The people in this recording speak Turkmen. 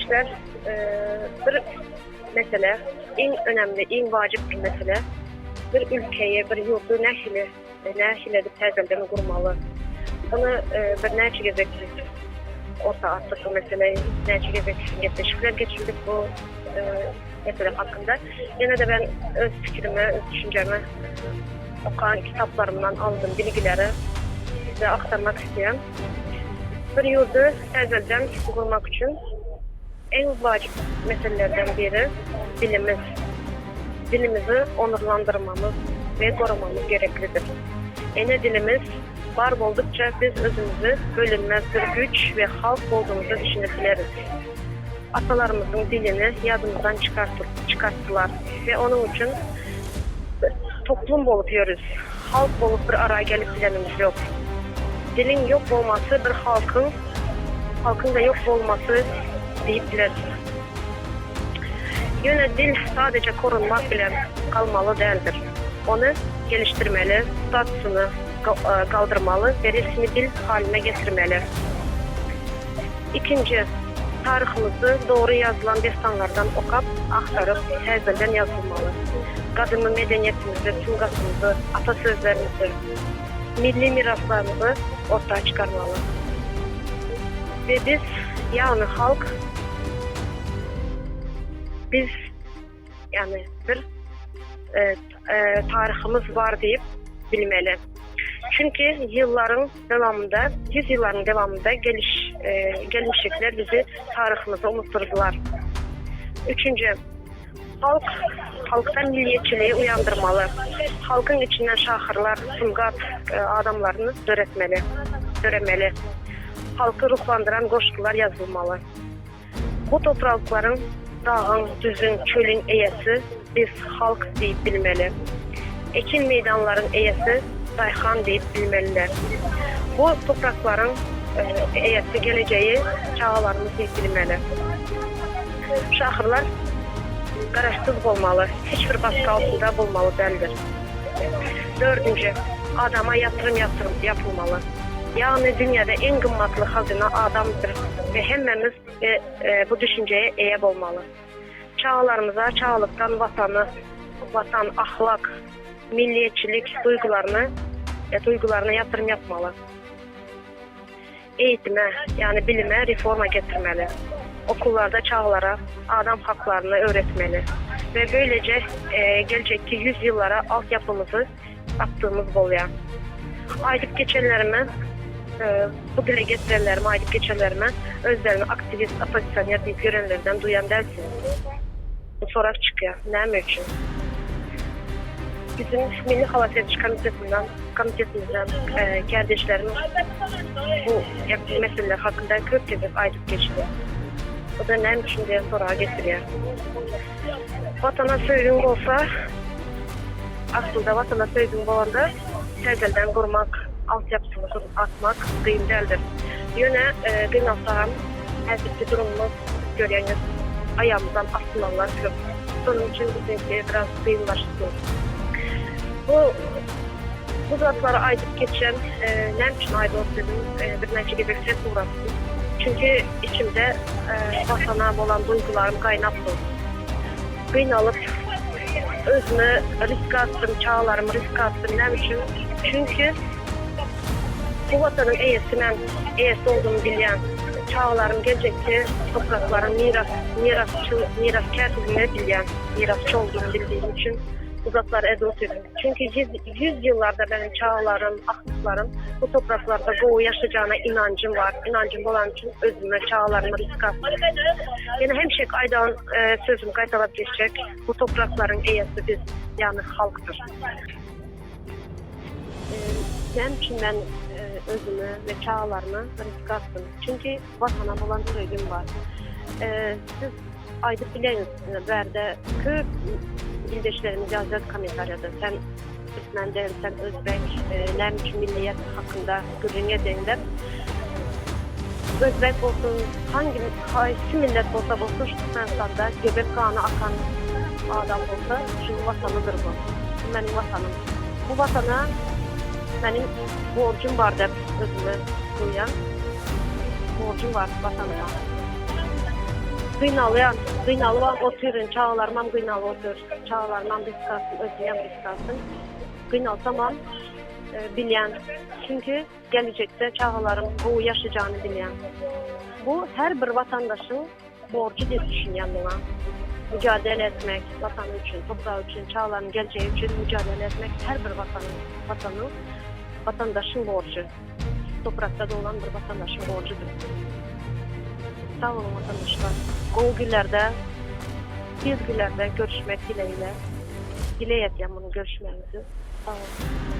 Kardeşler, bir mesele, iň önemli, iň wajyp bir mesele, bir ülkeyi, bir ýurdy nähili, nähili edip täzelden gurmaly? Bunu birnäçe gezek orta atdyk bu meseleyi, näçe gezek gepleşikler geçirdik bu mesele hakynda. Ýene-de ben öz fikrimi, öz düşünjemi okan kitaplarymdan aldym bilgileri size aktarmak isleýän. Bir ýurdy täzelden gurmak üçin iň wajyp meselelerden biri dilimiz. Dilimizi onurlandyrmamyz we goramamyz gereklidir. Ene dilimiz bar boldukça biz özümizi bölünmez bir güýç we halk boldugymyzy düşünip bileris. Atalarymyzyň dilini ýadymyzdan çykartdylar we onuň üçin toplum bolup ýörüs. Halk bolup bir ara gelip bilenimiz ýok. Diliň ýok bolmasy bir halkyň halkyň-da ýok bolmasy diýip bileris. Ýöne dil sadeje korunmak bilen galmaly däldir. Ony gelişdirmeli, statusyny galdyrmaly we resmi dil halyna getirmeli. Ikinji, taryhymyzy dogry ýazylan dessanlardan okap, agtaryp, täzeden ýazylmaly. Gadymy medeniýetimizi, sungatymyzy, ata sözlerimizi, milli miraslarymyzy orta çykarmaly. We biz, ýagny halk, biz, ýagny bir taryhymyz bar diýip bilmeli. Çünki ýyllaryň dowamynda, ýüz ýyllaryň dowamynda geliş gelmişekler bizi taryhymyzy unutdyrdylar. Üçünji, halk halkda milliýetçiligi uýandyrmaly. Halkyň içinden şahyrlar, sungat adamlaryny döretmeli, döremeli. Halky ruhlandyran goşgular ýazylmaly. Bu topraklaryň, dagyň, düzüň, çölüň eýesi biz halk diýip bilmeli. Ekin meýdanlaryň eýesi daýhan diýip bilmeliler. Bu topraklaryň eýesi gelejegi çagalarymyz diýip bilmeli. Şahyrlar garaşsyz bolmaly, hiç bir baskı altynda bolmaly däldir. Dördünji, adama ýatyrym ýapylmaly. Ýagny dünýäde iň gymmatly hazyna adamdyr we hemmämiz bu düşünjeye eýe bolmaly. Çagalarymyza çagalykdan Watany, Watan, ahlak, milliýetçilik duýgularyny duýgularyna ýatyrym ýapmaly. Eýitime, ýagny bilime reforma getirmeli. Okullarda çagalara adam haklaryny öwretmeli we böyleje geljekki ýüz ýyllara altyapymyzy atdygymyz bolýar. Aýdyp geçenlerime, bu dile getirenlerime, aýdyp geçenlerime özlerini aktiwist, oppozisioner diýip ýörenlerden duýan dälsiňiz. Bu sorag çykýar. Näme üçin? Biziň Milli halas ediş komitetinden, komitetimizden kärdeşlerim bu meseleler hakynda köp gezek aýdyp geçdi. Bu da näme üçin diýen soraga getirýär. Watana söýgiň bolsa, aslynda Watana söýgiň bolanda täzelden gurmak, altyapysyny gurup atmak kyn däldir. Ýöne gynansagam häzirki durumymyz görýäňiz aýagymyzdan asylmalar köp. Şonuň üçin biziňki biraz kynlaşdy. Bu bu zatlary aýdyp geçen näme üçin aýdok dedim, birnäçe gezek ses ugratdym. Çünki içimde Watana bolan duýgularym gaýnap dur. Gynalyp, özümi riske atdym, çagalarymy riske atdym. Näme üçin? Çünki bu Watanyň eýesi men, eýesi boldugymy bilýän. Çagalarym geljekki topraklaryň miras, mirasçy, mirasgärdigini bilýän, mirasçy boldugymy bildigim üçin bu zatlary edip otyryn. Çünki ýüz ýyllarda meniň çagalarym, agtyklarym bu topraklarda gowy ýaşajagyna ynanjym bar. Ynanjym bolany üçin özüme, çagalaryma risk atdym. Ýene hemişeki aýdan sözümi gaýtalap geçjek, bu topraklaryň eýesi biz, ýagny halkdyr. Näme üçin men özümi we çagalarymy risk atdym? Çünki Watana bolan söýgim bar. Siz aýdyp bileňiz, bärde köp ildeşlerimiz ýazýar kommentariýada, sen türkmen däl, sen özbek, näme üçin milliýet hakynda gürrüň edeň dep. Özbek bolsun, hangi haýsy millet bolsa bolsun şu Türkmenistanda göbek gany akan adam bolsa, şunuň watanydyr bu. Bu meniň watanym. Bu watana meniň borjum bar dep özümi duýýan. Borjum bar watanyma. Gynalýan, gynalybam otyryn, çagalarymam gynalyp otyr. Çagalarymam risk alsyn, özümem risk alsyn. Gynalsamam bilýän. Çünki gelejekde çagalarym gowy ýaşajagyny bilýän. Bu her bir watandaşyň borjy diýip düşünýän muňa. Müjadele etmek watany üçin, topragy üçin, çagalaryň geljegi üçin müjadele etmek her bir watanyň, watanyň, watandaşyň borjy. Toprakda doglan bir watandaşyň borjudyr. Sag boluň watandaşlar. Gowy günlerde, tiz günlerde görüşmek dilegiyle. Dileg etýän muny görüşmegimizi. Sag boluň.